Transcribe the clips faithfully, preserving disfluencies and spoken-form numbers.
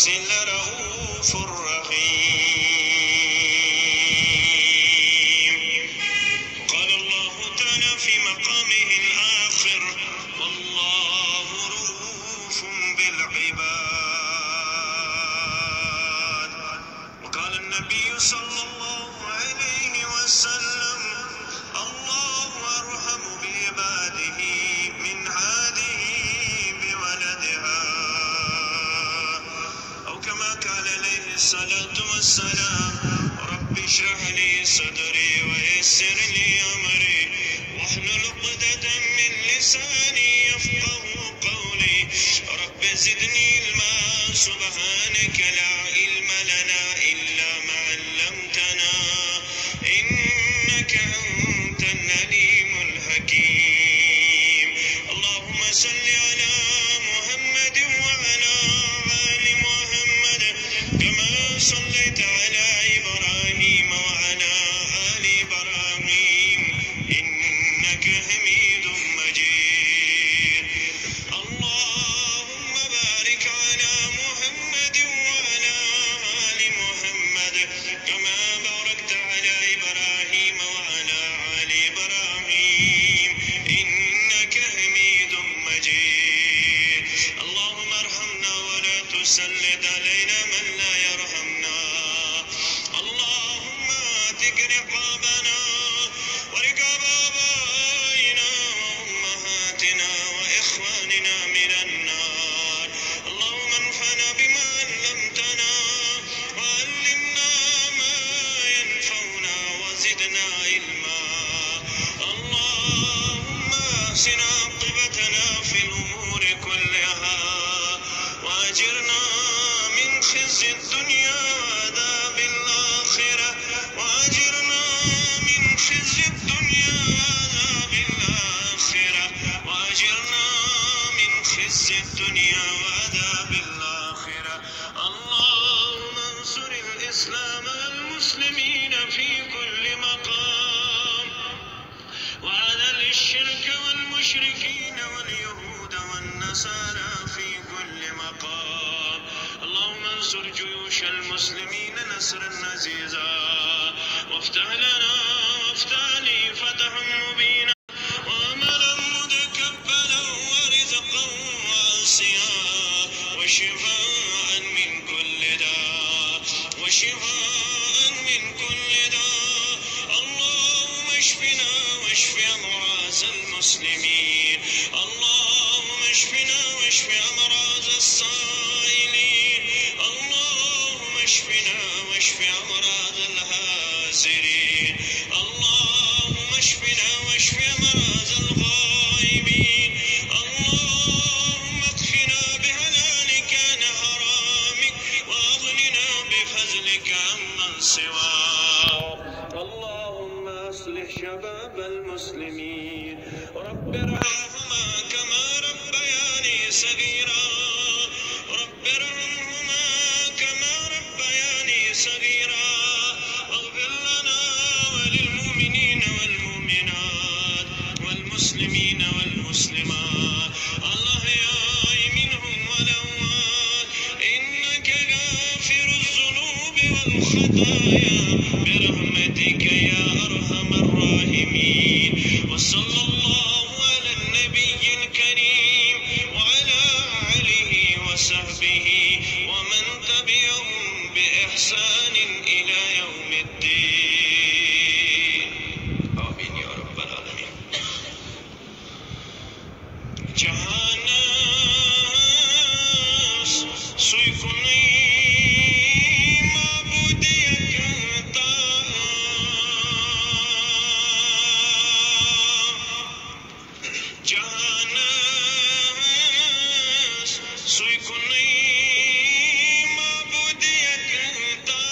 لرؤوف رحيم. قال الله تعالى في مقامه الآخر: والله رؤوف بالعباد. وقال النبي صلى الله عليه وسلم: الله أرحم بعباده من هذه بولدها. أو كما قال عليه الصلاة والسلام: رب اشرح لي صدري ويسر لي أمري واحلل عقدة من لساني يفقه قولي. رب زدني علما. سبحانك لا علم لنا إلا ما علمتنا، إنك أنت العليم الحكيم. اللهم صل على محمد وعلى آل محمد كما صليت على إبراهيم وعلى آل إبراهيم إنك حميد مجيد. اللهم بارك على محمد وعلى آل محمد كما باركت على إبراهيم وعلى آل إبراهيم إنك حميد مجيد. اللهم ارحمنا ولا تسلط علينا من لا يرحمنا. اللهم اعتق رقابنا ورقاب آبائنا وأمهاتنا وإخواننا من النار. اللهم انفعنا بما علمتنا وعلمنا ما ينفعنا وزدنا علما. اللهم أحسن عاقبتنا في الأمور كلها وأجرنا من خزي الدنيا وعذاب الآخرة. وأجرنا من خزي الدنيا وعذاب الآخرة. وأجرنا من خزي الدنيا وعذاب الآخرة. اللهم انصر الإسلام والمسلمين في كل مقام. وأذل الشرك والمشركين واليهود والنصارى في كل مقام. اللهم انصر جيوش المسلمين نصرا عزيزا، وافتح لنا وافتح لي فتحا مبينا، وعملا متقبلا، ورزقا واسعا، وشفاء من كل داء، وشفاء من كل داء. اللهم اشفنا واشف أمراض المسلمين. اللهم اشفنا واشف أمراض السائلين. اللهم اشفنا واشف أمراض الحاضرين. اللهم اشفنا واشف أمراض الغائبين. اللهم اكفنا بحلالك عن حرامك، وأغننا بفضلك عمن سواك. اللهم أصلح شباب المسلمين. رب ارحمهما كما ربياني صغيرا. رب ارحمهما كما ربياني صغيرا. واغفر لنا وللمؤمنين والمؤمنات والمسلمين والمسلمات الأحياء منهم والأموات إنك غافر الذنوب والخطايا برحمتك يا أرحم الراحمين. وصلى الله على النبي الكريم وعلى آله وصحبه ومن تبعهم بإحسان إلى يوم الدين. آمين يا رب العالمين. جہانس سُے کُنُے معبوٗد یکتا۔ جہانس سُے کُنُے معبوٗد یکتا۔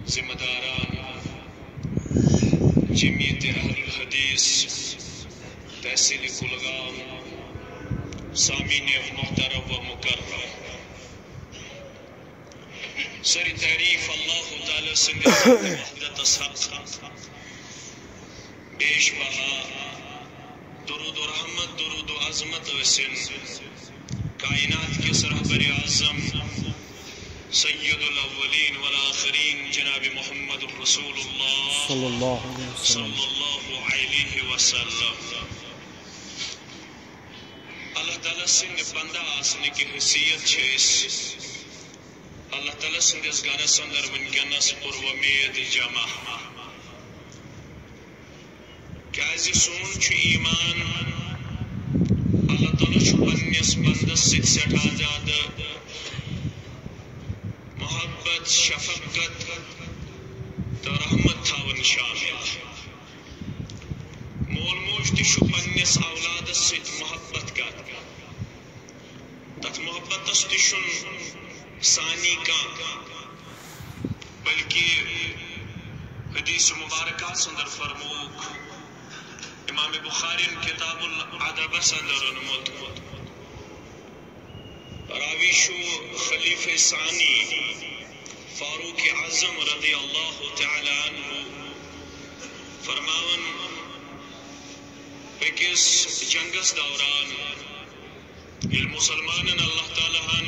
ذمہ داران، جمعیت اہل الحدیث، تحصیل کلگام، سامعین محترم و مکرم، سر تعریف اللہ تعالیٰ سٕنٛدِ وحدتس حق۔ بیش بہا درود و رحمت، درود و عظمت ٲسِن کائنات کِس رہبر اعظم، سید الاولین والآخرین، جناب محمد رسول اللہ صلی اللہ علیہ وسلم۔ صلی اللہ علیہ وسلم۔ اللہ تعالیٰ سٕنٛدِ بندہ آسنہٕ کہِ حیثیت چھِ أسۍ اللہ تعالیٰ سٕنٛدِس گرس اندر وٕنکیٚنس پُر وۄمید جمع۔ کیازِ سون چھُ ایمان، اللہ تعالیٰ چھُ پننِس بندس سۭتۍ سٮ۪ٹھاہ زیادٕ محبت، شفقت تہٕ رحمت تھاوان شامل۔ مول موج تہِ چھُ پننِس اولادس سۭتۍ محبت کران۔ تتھ محبتس تہِ چھُنہٕ ثانی کانٛہہ، بلکہِ حدیث مبارکہ اندر فرمووُکھ، امام بخاری کتاب الادبس اندر اونمُت، راوی چھُ خلیفہ ثانی فاروق اعظم رضی اللہ تعالیٰ عنہ فرماوان، أکِس جنگس دوران ییٚلہِ مسلمانن اللہ تعالیٰ ہن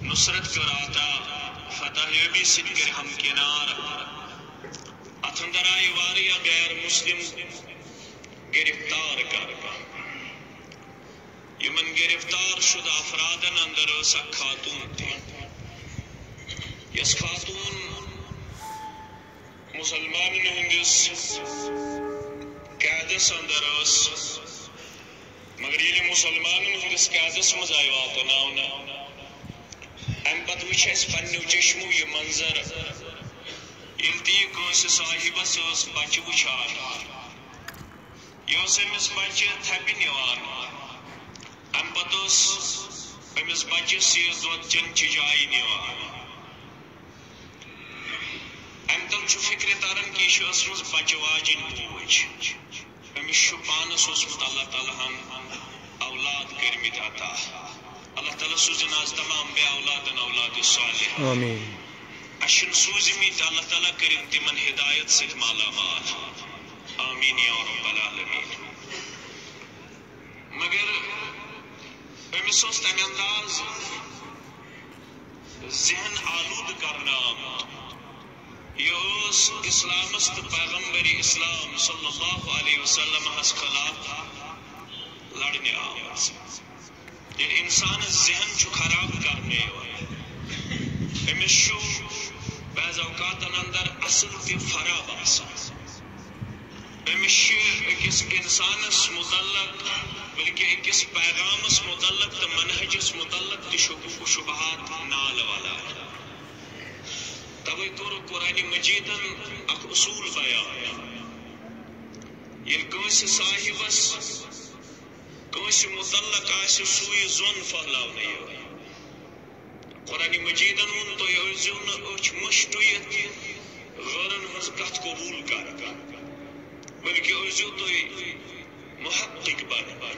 نصرت کٔر عطا، فتح یٲبی سۭتۍ کٔرۍ ہمکنار، اتھ اندر آیہِ واریاہ غیر مسلم گرفتار کرنہٕ۔ یِمن گرفتار شدہ افرادن اندر ٲس اکھ خاتون تہِ، یۄس خاتون مسلمانن ہٕنٛدِس قیدس اندر ٲس، مگر ییٚلہِ مسلمانن ہٕنٛدِس قیدس منٛز آیہِ واتناونہٕ، امہِ پتہٕ وٕچھ اسہِ پننیو چشمو یہِ منظر، ییٚلہِ تہِ یہِ کٲنٛسہِ صاحبس ٲس بچہِ وٕچھان، یہِ اوس أمِس بچہِ تھپہِ نِوان، امہِ پتہٕ اوس أمِس بچس یہِ دۄد چٮ۪ن چہِ جایہِ نِوان۔ امہِ تل چھُ فکرِ تران کہِ یہِ چھِ ٲسمٕژ بچہٕ واجِنۍ موج۔ أمِس چھُ پانس اوسمُت اللہ تعالیٰ ہن اولاد کٔرمٕتۍ عطا۔ اللہ تعالیٰ سوٗزِن از تمام بے اولادن اولاد صالح۔ آمین۔ اسہِ چھِنہٕ سوٗزمٕتۍ، اللہ تعالیٰ کٔرِن تِمن ہدایت سۭتۍ مالا مال۔ آمین یا رب العالمین۔ مگر أمِس اوس تمہِ انداز ذہن آلودٕ کرنہٕ آمُت۔ یہِ ٲس اسلامس تہٕ پیغمبر اسلام صلی اللہ علیہ وسلمس خلاف لڑنہِ آمٕژ۔ ییٚلہِ انسانس ذہن چھُ خراب کرنہٕ یِوان، أمِس چھُ بعض اوقاتن اندر اصل تہِ خراب آسان۔ أمِس چھِ أکِس اِنسانَس مُتعلق، بلکہِ أکِس پیغامَس مُتعلق تہٕ منہجَس مُتعلق تہِ شُبہ-، شُبہات نالہٕ وَلان۔ تَوَے کوٚر قرآنِ مجیٖدَن اَکھ اصوٗل بیان۔ ییٚلہِ کٲنٛسہِ صاحِبَس کٲنٛسہِ مُتعلق آسہِ سُے ظۄن پھٔہلاونہٕ یِوان۔ قرآنِ مجیٖدَن ووٚن، تُہۍ ٲسۍزیو نہٕ أچھ مٔشٹُیِتھ غٲرَن ہٕنٛز کَتھ قبوٗل کَران، بلکہِ ٲسۍزیو تُہۍ محقق بَنان۔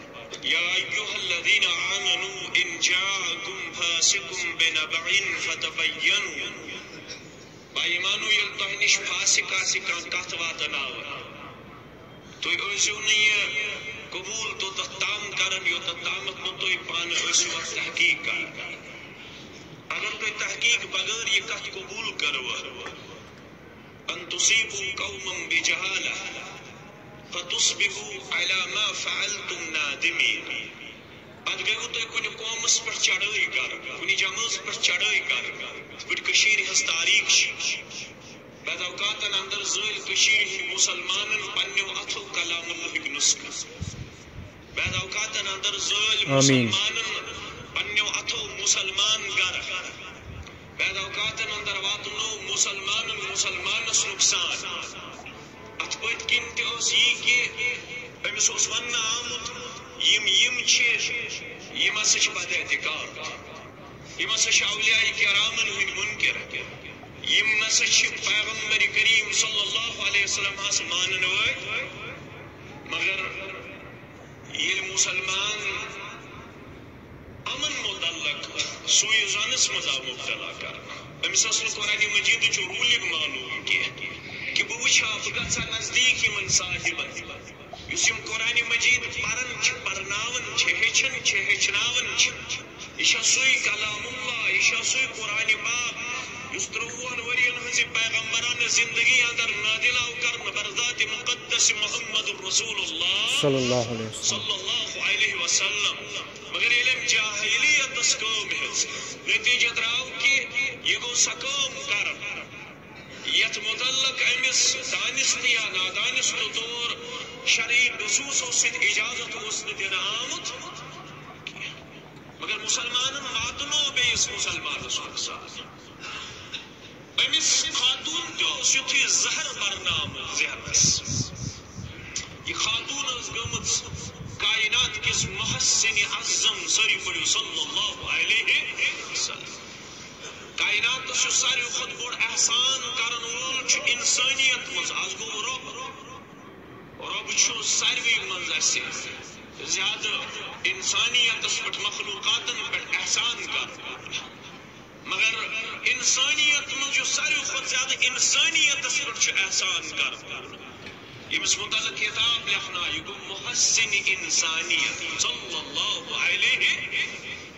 یا ایھا الذین آمنوا ان جاءکم فاسق بنبأ فتبینوا۔ با ایمانو، ییٚلہِ تۄہہِ نِش فاسق آسہِ کانٛہہ کَتھ واتناوان، تُہۍ ٲسِو نہٕ یہِ قبوٗل توٚتتھ تام کران، یوٚتتھ تامَتھ نہٕ تُہۍ پانہٕ ٲسِو اَتھ تحقیٖق کران۔ اگر تُہۍ تحقیٖق بغٲر یہِ کَتھ قبوٗل کٔروٕ، ان تصیبوا قوما بجہالہ فتصبحوا علی ما فعلتم نادمین۔ پتہٕ گٔیوٕ تُہۍ کُنہِ قومس پٮ۪ٹھ چڑٲے کران، کُنہِ جمٲژ پٮ۪ٹھ چڑٲے کران، یِتھ پٲٹھۍ کٔشیٖرِ ہٕنٛز تاریٖخ چھِ۔ بعض اوقاتن اندر زٲلۍ کٔشیٖرِ ہٕنٛدۍ مُسلمانن پننیو اتھو کلام اللہٕکۍ نسخہٕ۔ بعض اوقاتن اندر زٲلۍ آمین۔ مُسلمانن پننیو اتھو مُسلمان گرٕ۔ بعض اوقاتن اندر واتنوو مُسلمانن مُسلمانس نقصان۔ اتھ پٔتۍ کِنۍ تہِ ٲس یی کہِ أمِس اوس وننہٕ آمُت، یِم، یِم چھِ، یِم ہسا چھِ بداعتقاد۔ یِم ہسا چھِ اولیاء کرامن ہٕنٛدۍ منکر۔ یِم نسا چھِ پیغمبر کریم صلی اللہ علیہ وسلم ہس مانن وٲلۍ، مگر ییٚلہِ مسلمان امن متعلق سوء ظنس منٛز آو مبتلا کرنہٕ، أمِس ٲس نہٕ قرآن مجیدٕچ روٗلِنگ معلوم کینٛہہ کہِ بہٕ وٕچھِ ہا، بہٕ گژھٕ ہا نزدیٖک یِمن صاحبن، یُس یِم قرآن مجید پران چھِ، پرناوان چھِ، ہیٚچھان چھِ، ہیٚچھناوان چھِ۔ یہِ چھا سُے کلام اللہ، یہِ چھا سُے قرآن پاک، یُس ترٛۆوُہن ؤرین ہٕنٛزِ پیغمبرانہٕ زندگی اندر نازل آو کرنہٕ بر ذات مقدس محمد رسول اللہ صلی اللہ علیہ وسلم۔ صلی اللہ علیہ وسلم۔ مگر ییٚلہِ أمۍ جاہلیتس کٲم ہیٚژ، نتیجہ درٛاو کہِ یہِ گوٚو سۄ کٲم کران، یتھ متعلق أمِس دانست یا نادانست طور شرعی نصوصو سۭتۍ اجازت اوس نہٕ دِنہٕ آمُت۔ مگر مسلمانن واتنوو بیٚیِس مسلمانس نۄقصان۔ أمِس خاتوٗن تہِ اوس یُتھُے زہر برنامُت ذہنس۔ یہِ خاتوٗن ٲس گٔمٕژ کائنات کِس محسن اعظم، سٲری پٔرِو صلی اللہ علیہ وسلم۔ کائناتس یُس ساروی کھۄتہٕ بوٚڑ احسان کرن وول چھُ انسٲنیت منٛز۔ از گوٚو رۄب۔ رۄب چھُ ساروی منٛز اسہِ زیادٕ انسانیتس پٮ۪ٹھ، مخلوقاتن پٮ۪ٹھ احسان کرن وول۔ مگر انسانیت منٛز یُس ساروی کھۄتہٕ زیادٕ انسانیتس پٮ۪ٹھ چھُ احسان کرن وول، ییٚمِس متعلق کتاب لیکھنہٕ آیہِ، یہِ گوٚو محسن انسانیت صلی اللہ علیہ۔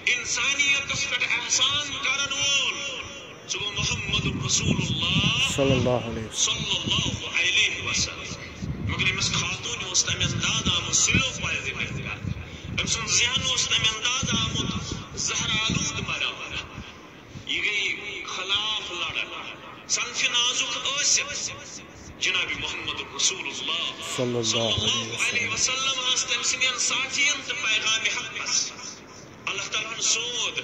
انسانیتس پٮ۪ٹھ احسان کرن وول، سُہ گوٚو محمد رسول اللہ صلی اللہ علیہ وسلم۔ صلی اللہ علیہ وسلم۔ مگر أمِس خاتوٗنہِ اوس تَمہِ انداز آمُت سِلو پایدٕ کرنہٕ۔ أمۍ سُنٛد ذہن اوس تَمہِ انداز آمُت زہر آلوٗد بناونہٕ۔ یہِ گٔیہِ خلاف لڑن، صنفِ نازُک ٲسِتھ۔ جناب محمد رسول اللہ صلی اللہ علیہ وسلم۔ صلی اللہ علیہ وسلم ٲس تٔمۍ سٕنٛدٮ۪ن ساتھین تہٕ پیغامِ حقس۔ اللہ تعالیٰ ہن سود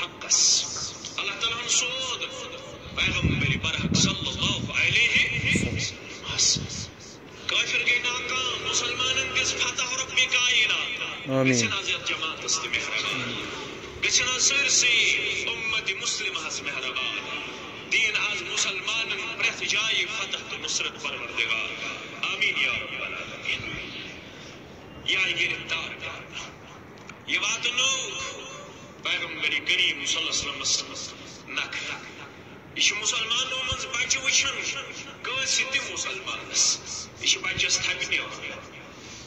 حقس۔ اللہ تعالیٰ ہن سود پیغمبر برحق صلی اللہ علیہ وسلم۔ کٲفِر گٔے ناکام، مُسلمانن دِژ فتح رۄبِ کائنات۔ آمین۔ گٔژھِن از یتھ جماعتس تہِ مہربان۔ گٔژھِن از سٲرسٕے اُمتِ مُسلِمہس مہربان۔ دیٖن از مُسلمانن پرٛٮ۪تھ جایہِ فتح تہٕ نُصرت پروردگار۔ آمین یا رب العالمین۔ یہِ آیہِ گرفتار کرنہٕ۔ یہِ واتنووُکھ پیغمبر کریم صلی اللہ علیہ وسلمس نکھٕ۔ یہِ چھُ مُسلمانو منٛز بچہِ وٕچھان، کٲنٛسہِ تہِ مُسلمانس۔ یہِ چھُ بچس تھپہِ نِوان۔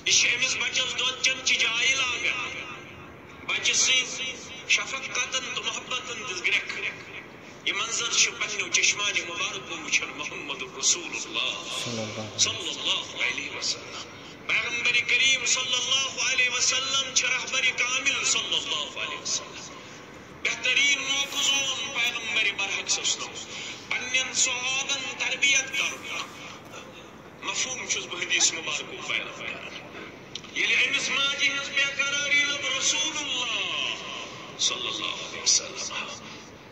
یہِ چھُ أمِس بچس دۄد چٮ۪نہٕ چہِ جایہِ لاگان۔ بچہِ سٕنٛدۍ شفقتن تہٕ محبتن دِژ گرٛٮ۪کھ۔ یہِ منظر چھُ پننیو چشمانِ مبارکو وٕچھان محمد رسول اللہ صلی اللہ علیہ وسلم۔ صلی اللہ علیہ وسلم۔ پیغمبر کریم صلی اللہ علیہ وسلم چھِ رہبر کامل صلی اللہ علیہ وسلم۔ بہترین موقع زون پیغمبر برحق صلی اللہ علیہ وسلم پننٮ۪ن صحابن تربیت کرُن۔ مفہوم چھُس بہٕ حدیث مبارکُک بیان کران۔ ییٚلہِ أمِس ماجہِ ہٕنٛز بے قراری لٔب رسول اللہ صلی اللہ علیہ وسلم،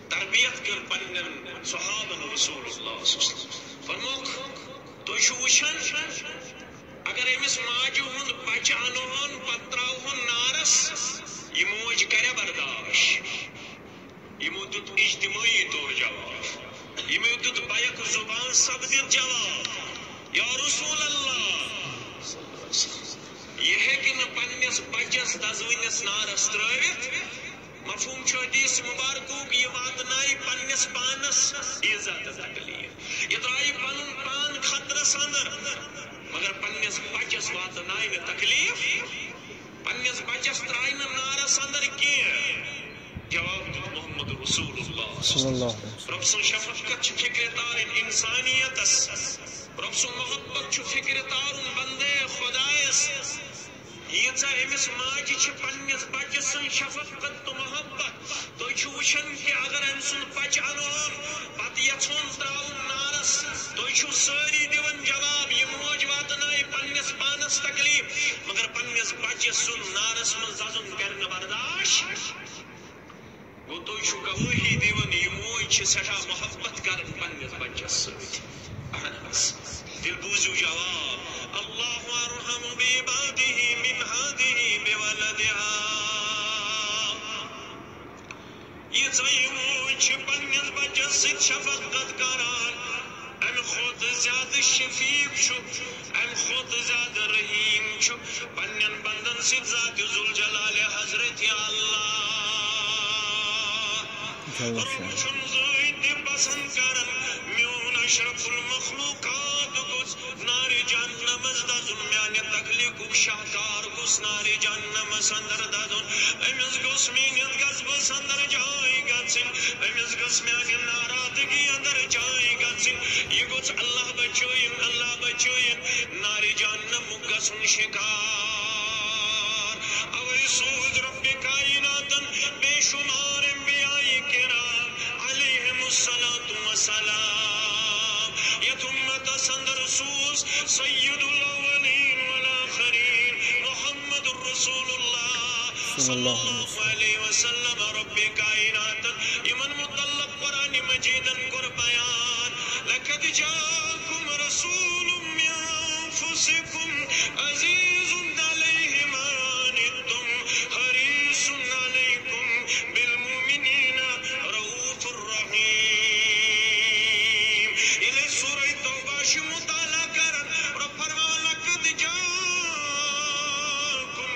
تربیت کٔر پننٮ۪ن صحابن رسول اللہ صلی اللہ علیہ وسلم۔ فرمووُکھ، تُہۍ چھِو وٕچھان، اگر أمِس ماجہِ ہُنٛد بچہٕ انہون، پتہٕ ترٛاوہون نارس، یہِ موج کرِ برداش؟ یِمو دیُت اجتمٲعی طور جواب۔ یِمو دیُت بیک زبان سپدِتھ جواب، یا رسول اللہ، یہِ ہیٚکہِ نہٕ پننِس بچس دزوٕنِس نارس ترٲوِتھ۔ مفہوم چھُ حدیث مبارکُک، یہِ واتنایہِ پننِس پانس ایزا تہٕ تکلیف۔ یہِ ترایہِ پنُن پان خطرس اندر، مگر پننِس بچس واتنایہِ نہٕ تکلیف۔ پننِس بچس ترایہِ نہٕ نارس اندر کینٛہہ۔ جواب دیُت محمد رسول اللہ صلی اللہ علیہ وسلم۔ رۄب سٕنٛز شفقت چھِ فکرِ تارٕنۍ انسانیتس۔ رۄب سُنٛد محبت چھُ فکرِ تارُن بندے خدایس۔ ییٖژاہ أمِس ماجہِ چھِ پننِس بچہِ سٕنٛز شفقت تہٕ محبت۔ تُہۍ چھِو وٕچھان کہِ اگر أمۍ سُنٛد بچہِ اَنہون، پتہٕ یژھون ترٛاوُن نارس، تُہۍ چھِو سٲری دِوان جواب، یہِ موج واتنایہِ پننِس پانس تکلیف، مگر پننِس بچہِ سُنٛد نارس منٛز دزُن کرِ نہٕ برداش۔ گوٚو، تُہۍ چھِو گوٲہی دِوان، یہِ موج چھِ سٮ۪ٹھاہ محبت کران پننِس بچس سۭتۍ۔ اہن حظ۔ تیٚلہِ بوٗزِو جواب، اللہ ارحم بعباده من هذه بولدها۔ یہِ ژٕ یِمو چھِ پننِس بچس سۭتۍ شفقت کران، امہِ کھۄتہٕ زیادٕ شفیق چھُ، امہِ کھۄتہٕ زیادٕ رحیم چھُ پننٮ۪ن بندن سۭتۍ ذات ذوالجلال حضرت اللہ۔ جل شانہ۔ رۄب چھُنہٕ زٕہٕنۍ تہِ پسند کران، میون اشرف المخلوقات گوٚژھ نارِ جہنمس دزُن، میانہِ تخلیقُک شاہکار گوٚژھ نارِ جہنمس اندر دزُن، أمِس گوٚژھ میٲنِس غضبس اندر جاے گژھٕنۍ، أمِس گٔژھ میانہِ ناراضگی اندر جاے گژھٕنۍ۔ یہِ گوٚژھ اللہ بچٲیِن، اللہ بچٲیِن نارِ جہنمُک گژھُن شکار۔ اوے سوٗز رۄبِ کائناتن بے شمار انبیاء کرام علیہم الصلوۃ والسلام۔ یتھ امتس اندر سوٗز سید الاولین والآخرین محمد رسول اللہ صلی اللہ علیہ وسلم۔ رۄبِ کائناتن یِمن متعلق قرآن مجیدن کوٚر بیان، لقد جاءکم رسول من انفسکم عزیز علیہ ما عنتم حریص علیکم بالمؤمنین رؤوف الرحیم۔ ییٚلہِ أسۍ سورہ توبہ چھِ مطالعہ کران، رۄب فرماوان، لقد جاءکم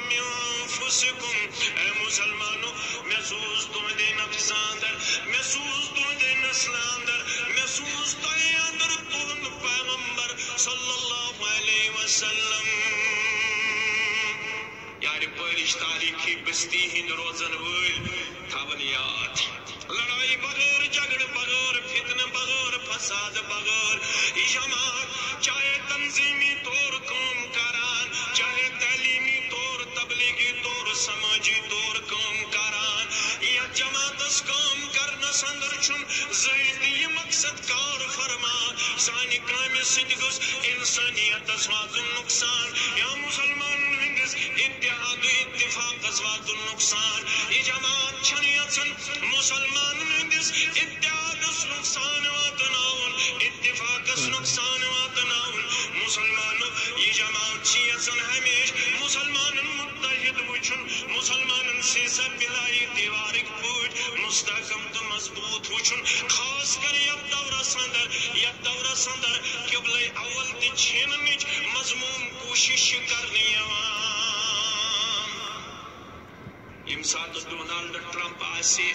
من انفسکم، اے مسلمانو، مےٚ سوٗز تُہنٛدے نفسہٕ اندر، مےٚ سوٗز تُہنٛدے نسلہٕ اندر، مےٚ سوٗز تۄہہِ اندر تُہنٛد پیغمبر صلی اللہ علیہ وسلم۔ یارِ پٲرِش تاریخی بستی ہٕنٛدۍ روزن وٲلۍ تھاون یاد۔ لڑائی بغٲر، جھگڑٕ بغٲر، فتنہٕ بغٲر، فساد بغٲر، یہِ جماعت چاہے تنظیمی طور کٲم کران، چاہے تعلیمی طور، تبلیغی طور، سمٲجی طور کٲم کران، یتھ جماعتس کٲم کرنس اندر چھُنہٕ زٕہٕنۍ تہِ یہِ مقصد کار فرما، سانہِ کامہِ سۭتۍ گوٚژھ انسانیتس واتُن نقصان یا مسلمانن ہٕنٛدِس اتحاد و اتفاقس واتُن نقصان۔ یہِ جماعت چھنہٕ یژھان مسلمانن ہٕنٛدِس اتحادس نقصان واتناوُن، اتفاقس نقصان واتناوُن۔ مسلمانو، یہِ جماعت چھِ یژھان ہمیشہِ مسلمانن متحد وٕچھُن، مسلمانن سیسہ بلایی دیوارٕکۍ پٲٹھۍ مستحکم تہٕ مضبوط وٕچھُن، خاص کر یتھ دورس اندر، یتھ دورس اندر قبلہ اول تہِ چھیننٕچ مذموم کوٗشش چھِ کرنہٕ یِوان۔ ییٚمہِ ساتہٕ ڈونالڈ ٹرمپ آسہِ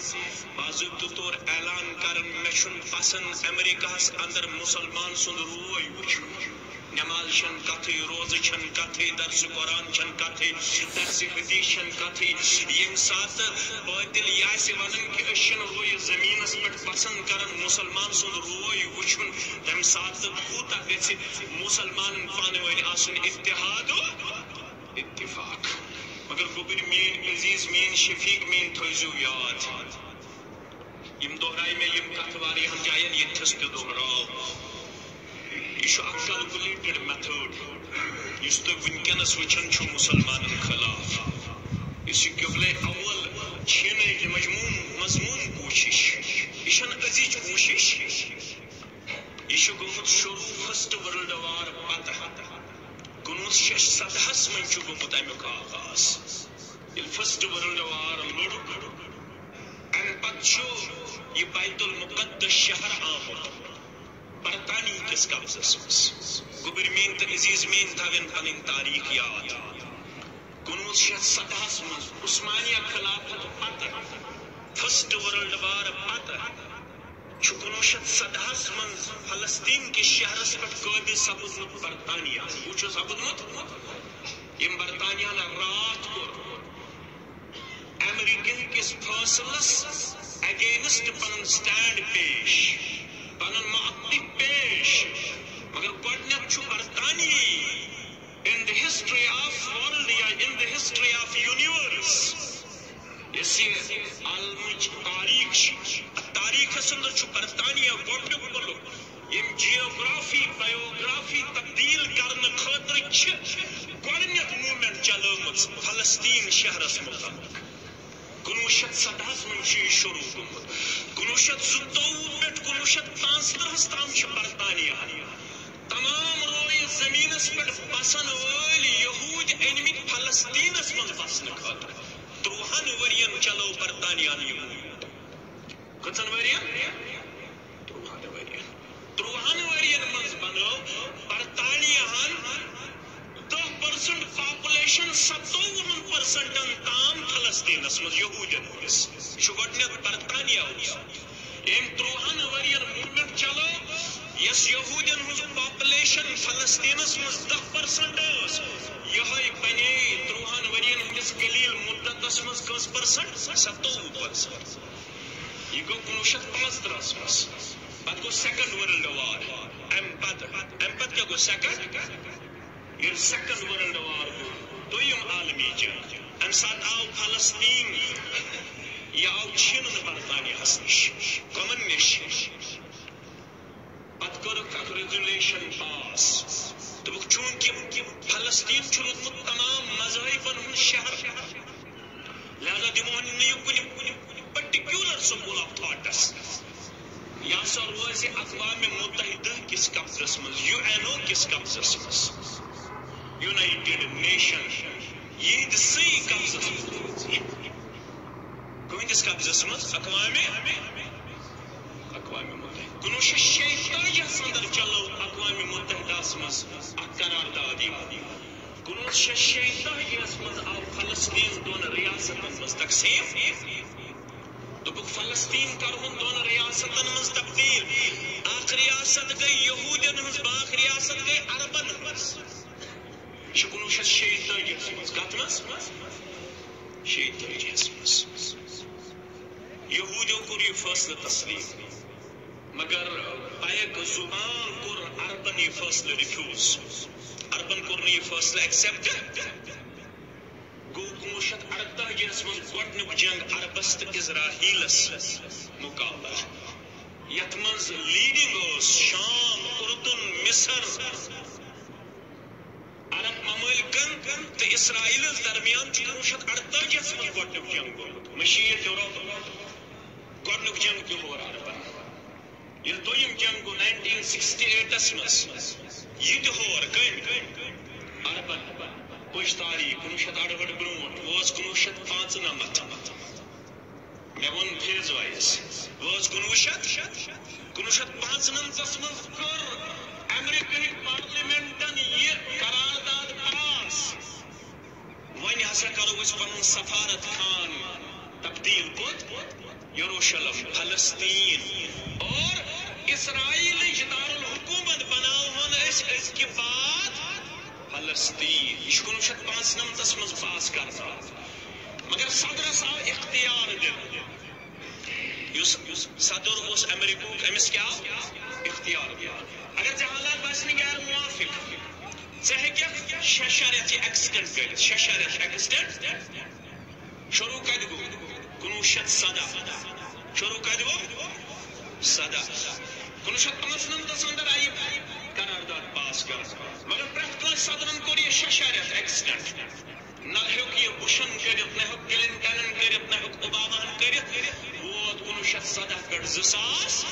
باضٲبطہٕ طور اعلان کران، مےٚ چھُنہٕ پسند امریکہس اندر مسلمان سُنٛد روے وٕچھُن۔ نماز چھَنہٕ کتھٕے، روزٕ چھَنہٕ کتھٕے، درس قرآن چھَنہٕ کتھٕے، درس حدیث چھَنہٕ کتھٕے۔ ییٚمہِ ساتہٕ بٲطل یہِ آسہِ ونان کہِ أسۍ چھِنہٕ رویہِ زٔمیٖنَس پٮ۪ٹھ پسنٛد کران مُسلمان سُنٛد روے وٕچھُن، تَمہِ ساتہٕ کوٗتاہ گژھِ مُسلمانن پانہٕ ؤنۍ آسُن اتحاد و اتفاق۔ مگر گوٚبٕرۍ میٲنۍ عزیز، میٲنۍ شفیق، میٲنۍ تھٲیزیو یاد۔ یِم دۄہراے مےٚ یِم کتھٕ واریاہن جاین، ییٚتھس تہِ دۄہراو۔ یہِ چھُ اکھ calculated method، یُس تُہۍ وٕنکیٚنس وٕچھان چھِو مُسلمانن خلاف۔ یُس یہِ قبلے اول چھینٕچ مجموم مضموٗم کوٗشش، یہِ چھنہٕ أزِچ کوٗشش۔ یہِ چھُ گوٚمُت شروٗع First World War پتہٕ۔ کُنوُہ شیٚتھ سدہَس منٛز چھُ گوٚمُت امیُک آغاز۔ ییٚلہِ First World War لوٚڑُکھ، امہِ پتہٕ چھُ یہِ بیت المقدس شہر آمُت برطانیہ کِس قبضس منٛز۔ گوٚبٕرۍ میٲنۍ تہٕ عزیز میٲنۍ تھاوٕنۍ پنٕنۍ تاریخ یاد۔ کُنوُہ شیٚتھ سدہَس منٛز عثمانیہ خلافت پتہٕ First World War پتہٕ چھُ کُنوُہ شیٚتھ سدہَس منٛز فلسطین کِس شہرس پٮ۪ٹھ قٲبض سپُدمُت برطانیہ۔ کُس چھُ سپُدمُت؟ یِم برطانیہن راتھ کوٚر امریکہ کِس فٲصلس against پنُن stand پیش، پنُن معقب پیش۔ مگر گۄڈٕنیتھ چھُ برطانیہ in the history of world یا in the history of universe، یۄس یہِ عالمٕچ تاریخ چھِ، اتھ تاریخس اندر چھُ برطانیہ گۄڈٕنیُک مُلک، ییٚمۍ جیوگرافی، بایوگرافی تبدیل کرنہٕ خٲطرٕ چھِ گۄڈٕنیتھ موومنٹ چلٲومٕژ فلسطین شہرس متعلق۔ کُنوُہ شیٚتھ سدہَس منٛز چھُ یہِ شروع گوٚمُت۔ کُنوُہ شیٚتھ زٕتووُہ پٮ۪ٹھ کُنوُہ شیٚتھ پانٛژترٕہَس تام چھِ برطانیہ تمام رویہِ زمینس پٮ۪ٹھ بسن وٲلۍ یہوٗدۍ أنمٕتۍ فلسطینس منٛز بسنہٕ خٲطرٕ۔ ترٛوہن ؤرین چلٲو برطانیہ ہن یہِ موومنٹ۔ کٔژن ؤرین؟ ترٛوہن ؤرین۔ ترٛوہن ؤرین منٛز بنٲو برطانیہ ہن دَہ پٔرسنٹ پاپولیشن ستووُہن پٔرسنٹن تام فلسطینس منٛز یہودین ہٕنٛدِس۔ یہِ چھُ گۄڈٕنیتھ برطانیہ اوس۔ أمۍ ترٛوہن ؤرین موومنٹ چلٲو، یۄس یہودین ہٕنٛز پاپولیشن فلسطینس منٛز دَہ پٔرسنٹ ٲس، یِہوٚے بنے ترٛوہن ؤرین ہٕنٛدِس قلیل مدتس منٛز کٔژ پٔرسنٹ؟ ستووُہ پٔرسنٹ۔ یہِ گوٚو کُنوُہ شیٚتھ پانٛژترٕہس منٛز۔ پتہٕ گوٚو سیکنڈ ورلڈ وار۔ امہِ پتہٕ، امہِ پتہٕ کیٛاہ گوٚو؟ سیکنڈ، ییٚلہِ سیکنڈ ورلڈ وار گوٚو، دوٚیِم عالمی جنگ، امہِ ساتہٕ آو فلسطین، یہِ آو چھینہٕ برطانیہس نِش، کمن نِش؟ پتہٕ کٔرٕکھ اکھ ریزولیوشن پاس۔ دوٚپُکھ، چوٗنٛکہِ فلسطین چھُ روٗدمُت تمام مذاہبن ہُنٛد شہر، لہذا دِموہن نہٕ یہِ کُنہِ، کُنہِ پرٹیکیولر سکول آف تھاٹس۔ یہِ ہسا روزِ اقوام متحدہ کِس قبضس منٛز، یو این او کِس قبضس منٛز، یونائیٹڈ نیشن یِہنٛدسٕے قبضس منٛز روزِ۔ کٕہٕنٛدِس قبضس منٛز؟ اقوام، اقوام متحدہ۔ کُنوُہ شیٚتھ شیٚیہِ تٲجی ہس اندر چلٲو اقوام متحدہس منٛز اکھ قرارداد یِوان۔ کُنوُہ شیٚتھ شیٚیہِ تٲجی ہس منٛز آو فلسطین دۄن ریاستن منٛز تقسیٖم۔ دوٚپُکھ، فلسطین کرہون دۄن ریاستن منٛز تبدیل۔ اکھ ریاست گٔے یہودین ہٕنٛز، بیٛاکھ ریاست گٔے عربن ہٕنٛز۔ یہِ چھُ کُنوُہ شیٚتھ شیٚیہِ تٲجی ہس منٛز۔ کتھ منٛز؟ شیٚیہِ تٲجی ہس منٛز۔ یہودیو کوٚر یہِ فٲصلہٕ تسلیم، مگر بیک زبان کوٚر عربن یہِ فٲصلہٕ ریفیوز۔ عربن کوٚر نہٕ یہِ فٲصلہٕ ایکسپٹ۔ گوٚو کُنوُہ شیٚتھ اَرتٲجی ہس منٛز گۄڈٕنیُک جنگ عربس تہٕ اسرائیلس مقابلہٕ، یتھ منٛز لیڈنگ ٲس شام، اردن، مصر۔ عرب ممٲلکن تہٕ اسرائیلس درمیان چھُ کُنوُہ شیٚتھ اَرتٲجی ہس منٛز گۄڈٕنیُک جنگ گوٚمُت۔ مشیت یورپ گۄڈٕنیُک جنگ تہِ ہور عربن۔ ییٚلہِ دوٚیِم جنگ گوٚو ناینٹیٖن سِکِسٹی ایٹس منٛز، یہِ تہِ ہور کٔمۍ؟ عربن۔ پٔچ تاریخ کُنوُہ شیٚتھ اَرہٲٹھ برونٛٹھ، وٲژ کُنوُہ شیٚتھ پانٛژنَمتھ۔ مےٚ ووٚن فیز وائز، وٲژ کُنوُہ شیٚتھ، کُنوُہ شیٚتھ پانٛژنَمتھس منٛز کٔر امریکہٕکۍ پارلیمنٹن یہِ قرارداد پاس۔ وۄنۍ ہسا کرو أسۍ پنُن سفارت خان تبدیل کوٚت؟ یروشلم، فلسطین۔ اور اسرائیلٕچ دارالحکومت بناوہون أسۍ أزکہِ بعد فلسطین۔ یہِ چھُ کُنوُہ شیٚتھ پانٛژنَمتھس منٛز پاس کرنہٕ آمُت۔ مگر صدرس آو اختیار دِنہٕ۔ یُس، یُس صدر اوس امریکہُک، أمِس کیٛاہ آو؟ اختیار دِنہٕ۔ اگر ژےٚ حالات باسہِ نہٕ غیر موافق، ژٕ ہیٚککھ شےٚ شےٚ رٮ۪تھ یہِ ایکسٹینڈ کٔرِتھ، شےٚ شےٚ رٮ۪تھ ایکسٹینڈ۔ شروع کتہِ گوٚو؟ کُنوُہ شیٚتھ سداہ۔ شروع کتہِ گوٚو؟ سداہ۔ کُنوُہ شیٚتھ پانٛژنَمتھس اندر آیہِ قرارداد پاس کرنہٕ، مگر پرٛٮ۪تھ کٲنٛسہِ صدرن کوٚر یہِ شےٚ شےٚ رٮ۪تھ ایکسٹینڈ۔ نہ ہیوٚک یہِ بُشن کٔرِتھ، نہ ہیوٚک کلنٹنن کٔرِتھ، نہ ہیوٚک اوباماہن کٔرِتھ۔ ووت کُنوُہ شیٚتھ سداہ پٮ۪ٹھ زٕ ساس۔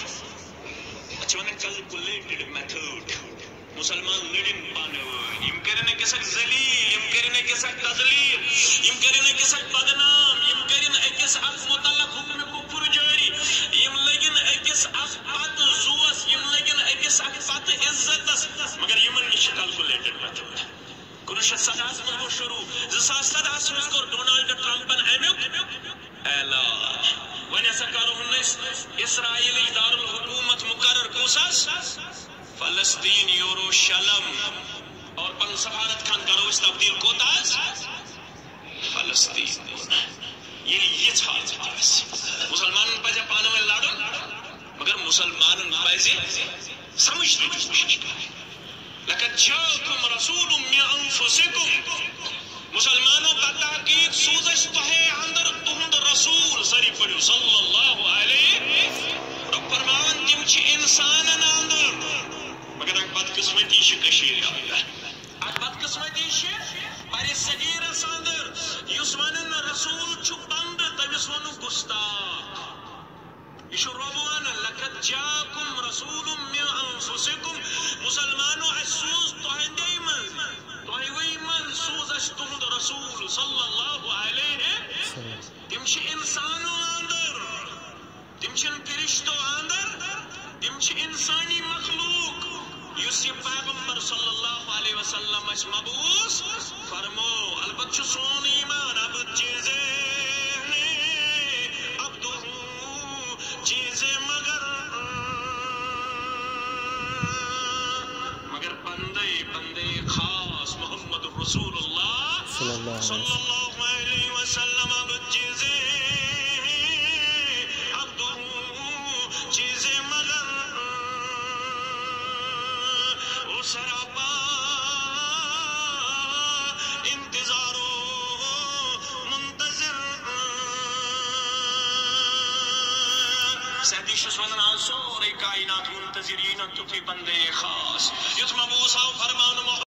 اتھ چھِ ونان کلکولیٹڈ میتھڈ۔ مُسلمان لٔڑِن پانہٕ ؤنۍ، یِم کٔرِن أکِس اکھ ذلیل، یِم کٔرِن أکِس اکھ تذلیل، یِم کٔرِن أکِس اکھ بدنام، یِم کٔرِن أکِس اکھ مطلق حکمِ کفر جٲری، یِم لٔگِن أکِس اکھ پتہٕ زُوَس، یِم لٔگِن أکِس اکھ پتہٕ عزتس، مگر یِمن نِش چھِ کلکولیٹڈ میتھڈ۔ کُنوُہ شیٚتھ سداہس منٛز گوٚو شروع، زٕ ساس سداہس منٛز کوٚر ڈونالڈ ٹرمپن امیُک اعلان۔ وۄنۍ ہسا کرو أسۍ اسرائیلٕچ دارالحکومت مقرر کُس حظ؟ فلسطین، یوروشلم۔ اور پنُن سفارت خان کرو أسۍ تبدیل کوٚت حظ؟ فلسطین۔ ییٚلہِ یِژھ حالت آسہِ، مُسلمانن پزِ پانہٕ ؤنۍ لڑُن، مگر مُسلمانن پزِ سمجھنٕچ کوٗشش کرٕنۍ۔ لقد جاءکم رسول من انفسکم۔ مُسلمانو، بتحقیق سوٗز اَسہِ تۄہے اندر تُہُنٛد رسول، سٲری پٔرِو صلی اللہ علیہ۔ رۄب فرماوان، تِم چھِ انسانن اندر۔ مگر اکھ بدقسمتی چھِ کٔشیٖرِ اندر۔ اکھ بدقسمتی چھِ برِ صغیٖرس اندر، یُس ونان رسول چھُ بندٕ، تٔمِس ووٚنُکھ گُستاخ۔ یہِ چھُ رۄب ونان، لقد جاءکم رسول من انفسکم۔ مُسلمانو، اَسہِ سوٗز تُہندے منٛز، تۄہہِ وٕے منٛز سوٗز اَسہِ تُہُنٛد رسول صلی اللہ علیہ۔ تِم چھِ انسانو اندر، تِم چھِنہٕ فرشتو اندر، تِم چھِ انسانی مخلوق۔ یُس یہِ پیغمبر صلی اللہ علیہ وسلم اَسہِ مبعوث فرمو، البتہ چھُ سون ایمان، اب چیزے عبدہ، چیزے مگر، مگر بندے، بندے خاص محمد رسول اللہ صلی اللہ علیہ وسلم۔ صلی اللہ علیہ وسلم، اب چیزے عبدہ، چیزے مگر، او سراپا انتظار و منتظر۔ سیدی چھُس ونان، آز سورُے کائنات منتظر، یی نہ تیُتھُے بندے خاص، یُتھ مبعوث آو فرماونہٕ محمد۔